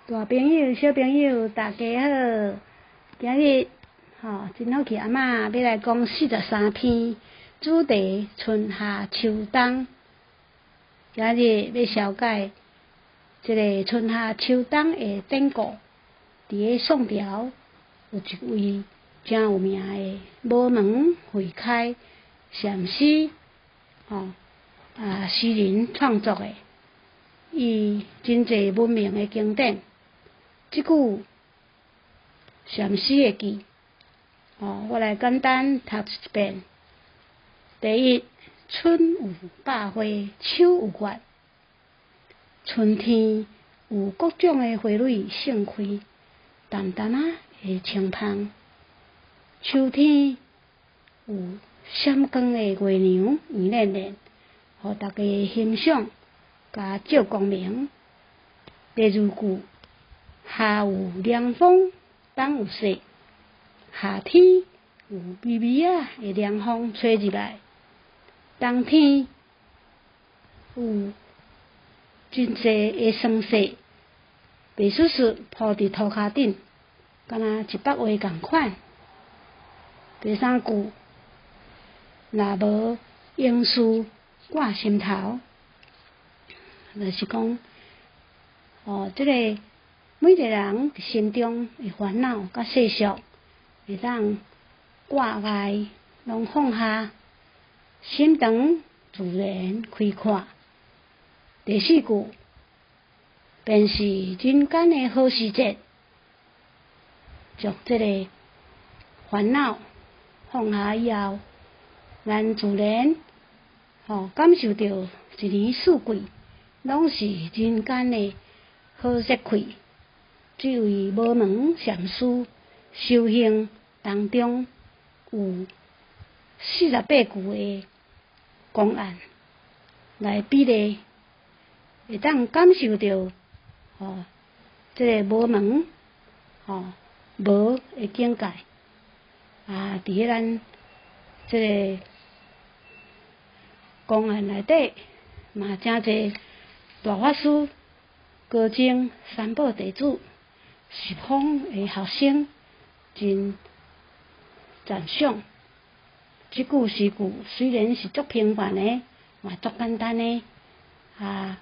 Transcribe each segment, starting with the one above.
大朋友、小朋友，大家好！今日吼，真好奇阿嬷欲来讲43篇，主题春夏秋冬。今日欲绍介這个春夏秋冬的典故。佇咧宋朝有一位誠有名的無門慧開禪師，吼啊詩人創作的，伊真濟聞名的經典。這句禪師的句，哦，我來簡單讀一遍。第一，春有百花，秋有月。春天有各種的花蕊盛開，淡淡仔的清芳；秋天有閃光的月娘圓練練，予大家欣賞，佮照光明。第二句，夏有涼風，冬有雪。夏天有微微仔的涼風吹入來，冬天有真濟的霜雪，白雪雪鋪佇塗跤頂，敢若一幅畫仝款。第三句，若無榮事掛心頭，就是講，哦，這个每一个人心中的煩惱佮世俗，會當掛礙攏放下，心腸自然開闊。第四句，便是人間的好時節，將這個煩惱放下以後，咱自然吼感受著一年四季攏是人間的好節氣。這位無門禪師修行當中有48句的公案來比例，會當感受著吼，這个無門吼無的境界啊！佇咧咱這个公案內底嘛，誠濟大法師、高僧、三寶弟子、十方的學生真讚賞。這句詩句雖然是足平凡的，嘛足簡單的，啊，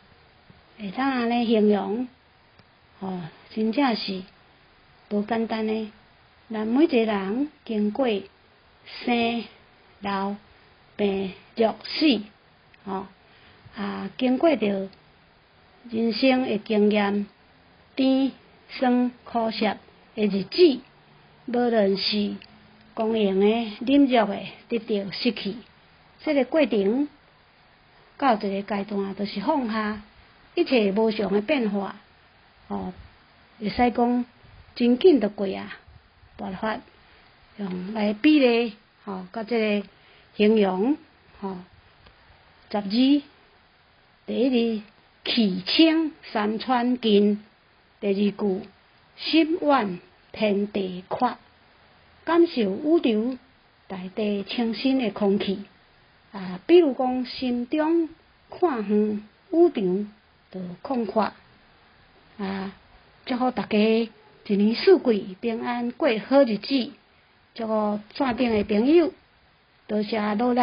會當按呢形容，吼，真正是無簡單的。咱每一个人經過生、老、病、弱、死，吼，啊，經過著人生的經驗，甜、酸、苦、澀的日子，無論是光榮的、忍辱的，得著、失去，這个過程到一个階段，就是放下一切無常的變化，吼，會使講真緊就過啊，辦法用來比例，吼，佮這个形容，吼，12，第一字氣清山川近，第二句心遠天地闊，感受宇宙大地清新的空氣，啊，比如講心中看遠，宇宙就空闊，啊，祝福大家一年四季平安過好日子，祝福線頂的朋友多謝努力。